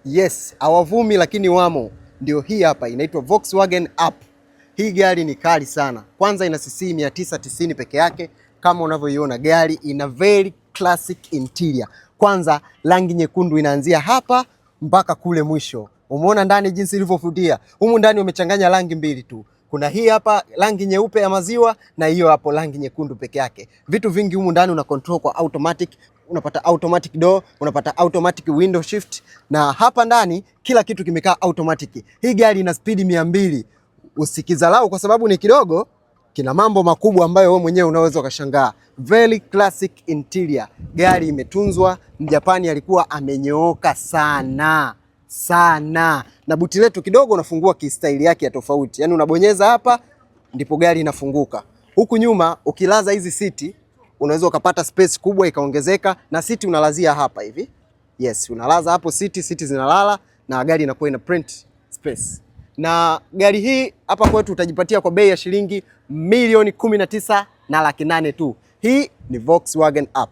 Yes, hawavumi lakini wamo. Ndio hii hapa inaitwa Volkswagen Up. Hii gari ni kali sana. Kwanza ina cc 990 peke yake, kama unavyoiona gari ina very classic interior. Kwanza rangi nyekundu inaanzia hapa mpaka kule mwisho. Umeona ndani jinsi ilivyovutia. Humu ndani wamechanganya rangi mbili tu. Kuna hii hapa rangi nyeupe ya maziwa na hiyo hapo rangi nyekundu peke yake. Vitu vingi humu ndani una control kwa automatic, unapata automatic door, unapata automatic window shift, na hapa ndani kila kitu kimekaa automatic. Hii gari ina spidi 200. Usikizalau kwa sababu ni kidogo, kina mambo makubwa ambayo wewe mwenyewe unaweza ukashangaa. Very classic interior. Gari imetunzwa, Mjapani alikuwa amenyooka sana sana, na buti letu kidogo unafungua kistaili yake ya tofauti, yaani unabonyeza hapa ndipo gari inafunguka. Huku nyuma ukilaza hizi siti unaweza ukapata space kubwa ikaongezeka, na siti unalazia hapa hivi. Yes, unalaza hapo siti, siti zinalala na gari inakuwa ina print space. Na gari hii hapa kwetu utajipatia kwa bei ya shilingi milioni 19 na 800,000 tu. Hii ni Volkswagen Up.